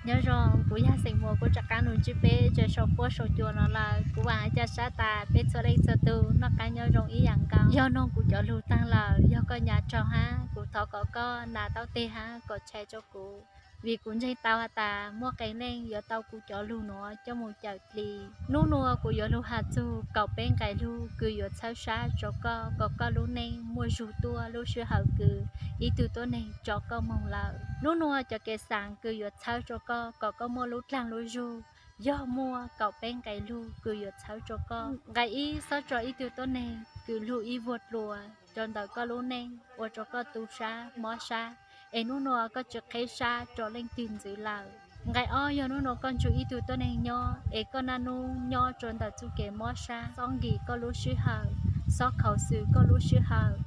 Nyob zoo, kuv yog Xeem Muas, kuv rov qab los ntsib peb rau saum huab saum cua no lawm. Kuv vam hais cov sab tas peb txhua leej txhua tus noj qab nyob zoo ib yam nkaus. Yog noog kuv cov lus tag lawm, yog koj nyav raug hab, kuv thov kom koj nas taub teg hab kom tshais rau kuv, vim kuv ntseeg tau has tas muaj qee leej yuav tau kuv cov lus nuav coj mus cawm dlis. Nub nua kuv yuav lug has txug kaum peb nqe lug kws yuav txhawb sab rau koj kom koj lub neej muaj zug tuaj lub sij hawm kws ib tug tuab neeg tso koj moog lawm. Nub nua cov kev xaav kws yuav txhawb rau koj kom koj muaj lub dlaag lub zug yog muaj kaum peb nqe lug kws yuav txhawb rau koj. Nqe ib, xob tso ib tug tuab neeg kws lug ib vuag dlua rau ntawm koj lub neej ua rau koj tu sab mob sab, es nub nua koj tsi qheb sab rau leej twg ntxiv lawm. Nqe ob, yog nub nua koj nrug ib tug tuab neeg nyob es koj naj nub nyob rau ntawm txuj kev mob sab, xob nkis koj lub sij hawm, xob khaus xwm koj lub sij hawm,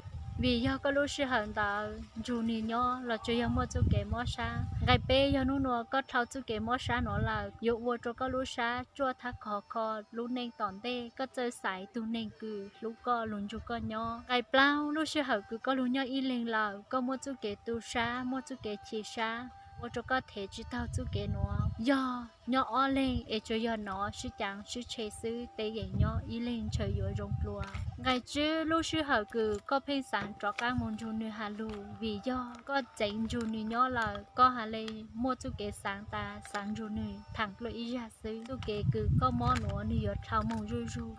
vim yog koj lub sij hawm ntawd nrug nwg nyob los tsuas yog muaj txuj kev mob sab. Nqe peb, yog nub nua koj dlhau txuj kev mob sab nuav lawm yuav ua rau koj lub sab tsuaj thab khov kho lub neej tom ntej, koj txawj xaiv tug neeg kws hlub koj lug nrug koj nyob. Nqe plaub, lub sij hawm kws koj lug nyob ib leeg lawm koj muaj txuj kev tu sab, muaj txuj kev chim sab, ua rau koj thev tsi taug txuj kev nuav. Yog nyob ob leeg es tsuas yog nov sib caav sib tshe xwb, tev yeem nyob ib leeg ntshe yuav zoo dlua. Nqe tsib, lub sij hawm kws koj pheej xaav rov qaab moog nrug nwg has lug, vim yog koj txeev nrug nwg nyob lawm, koj has le muaj txuj kev xaav tas xaav nrug nwg thaam dlua ib zag xwb. Txuj kev kws koj mob nuav nwg yuav dlhau moog zuj zug,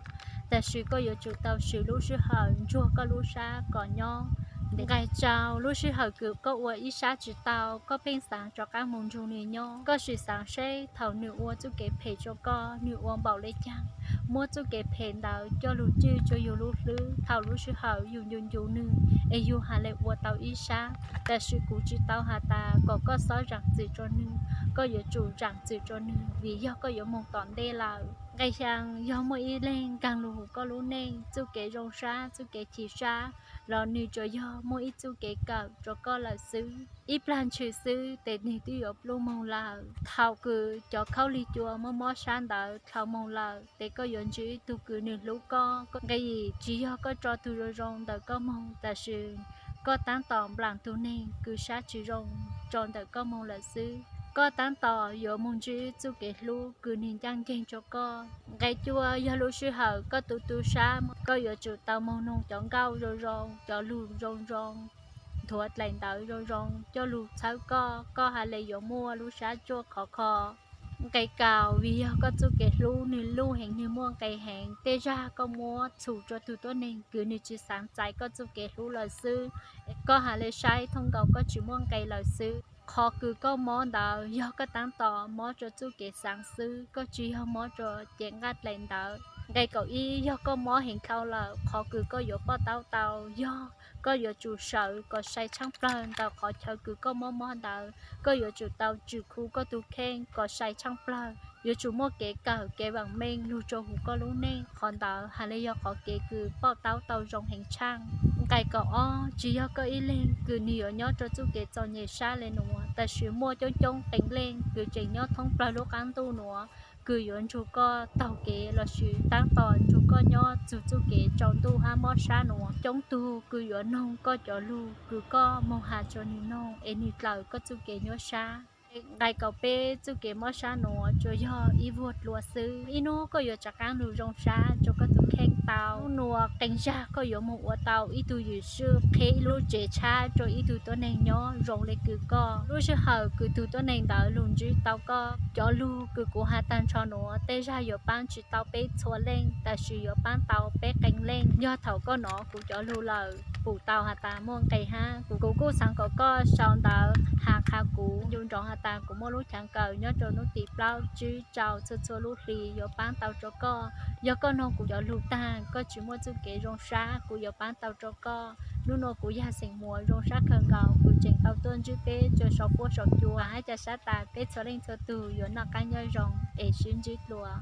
tab sis koj yuav tsum tau swv lub sij hawm ntsuag koj lub sab kom nyob. Nqe rau, lub sij hawm kws koj ua ib sab tsi tau, koj pheej xaav rov qaab moog nrug nwg nyob, koj sim xaav seb thaum nwg ua txuj kev phem rau koj, nwg ua npaum le caag, muab txuj kev phem ntawd coj lug cwj rua yug lub hlwb. Thaum lub sij hawm yug ncu ncu nwg es yug has le ua tau ib sab, tab sis kuv tsi tau has tas kom koj xob zaam txim rua nwg, koj yuav tsum zaam txim rua nwg vim yog koj yuav moog tom ntej lawm. Nqe xyaa, yog muaj ib leeg nkaag lug huv koj lub neej, txuj kev zoo sab, txuj kev chim sab, los nwg tsuas yog muaj ib txuj kev kawm rua koj lawm xwb. Ib plag ntshis xwb tes nwg twb yuav plub moog lawm. Thaum kws cov khaub lig cua mob mob sab ntawd dlhau moog lawm tes koj yuav ntsib tug kws nwg hlub koj. Nqe yim, tsi yog koj tso tug zoo zoo ntawm koj moog, tab sis koj taab tom nplaam tug neeg kws sab tsi zoo tso ntawm koj moog lawm xwb. Koj taab tom yuav moog ntsib txuj kev hlub kws nwg ncaaj nceeg rua koj. Nqe cuaj, yog lub sij hawm koj tu tu sab, koj yuav tsum tau moog noog cov nkauj zoo zoo, cov lug zoo zoo, nthuav dlaim ntawv zoo zoo coj lug txhawb koj, koj has le yuav muaj lub sab tsuaj khov kho. Nqe kaum, vim yog koj txuj kev hlub nwg luj heev, nwg muaj nqe heev, tej zag koj muab txhum rua tug tuab neeg kws nwg tsi xaav txais koj txuj kev hlub lawm xwb, koj has le saib thooj nkaus koj tsi muaj nqe lawm xwb. Qhov kws koj mob ntawd yog koj taab tom mob rua txuj kev xaav xwb, koj tsi yog mob rua cev nqaj dlaim ntawv. Nqe kaum ib, yog koj mob heev dlhau lawm, qhov kws koj yuav poj taub tau yog koj yuav tsum sawv kom sai tshaaj plawg ntawm qhov chaw kws koj mob mob ntawd. Koj yuav tsum tau tswm khu koj tug kheej kom sai tshaaj plawg, yuav tsum muaj kev kawm kev vaam meej lug rua huv koj lub neej, qhov ntawd has le yog qhov kev kws poj taub tau zoo heev tshaaj. Nqe kaum ob, tsi yog koj ib leeg kws nwg yuav nyob rua txuj kev txom nyem sab le nuav, tab sis muaj coob coob qee leej kws tseem nyob thoob plawg lub qaab ntuj nuav kws yuav nrug koj taug kev lossis taab tom nrug koj nyob txug txuj kev tsaus ntuj hab mob sab nuav. Coob tug kws yuav noog koj cov lug kws koj moog has rua nwg noog es nwg dlawm koj txuj kev nyuaj sab. Nqe kaum peb, txuj kev mob sab nuav tsuas yog ib vuag dlua xwb, ib nub koj yuav rov qaab lug zoo sab rua koj tug kheej tau. Nub nua qee zag koj yuav moog ua tau ib tug ywm sij, qheb ib lub tsev tshab rua ib tug tuab neeg nyob zoo le kws koj. Lub sij hawm kws tug tuab neeg ntawd lug ntsib tau koj. Cov lug kws kuv has taag nrho nuav tej zag yuav paab tsi tau peb txhua leej, tab sis yuav paab tau peb qee leej. Yog thaum koj nov kuv cov lug lawm, pum tau has tas muaj nqe hab, kuv kuj xaav kom koj sau ntawv has qha kuv, ncu nrov has tas kuv muaj lub channel nyob rua nub tim plaub tsib rau txhua txhua lub hli yuav paab tau rua koj. Yog koj noog kuv cov lug taag koj tsi muaj txuj kev zoo sab, kuv yuav paab tau rua koj. Nub nua kuv yog Xeem Muas, zoo sab kawg nkaus kws tseem tau tuaj ntsib peb rua saum huab saum cua. Hab ca sab tas peb txhua leej txhua tug yuav noj qaab nyob zoo es sib ntsib dlua.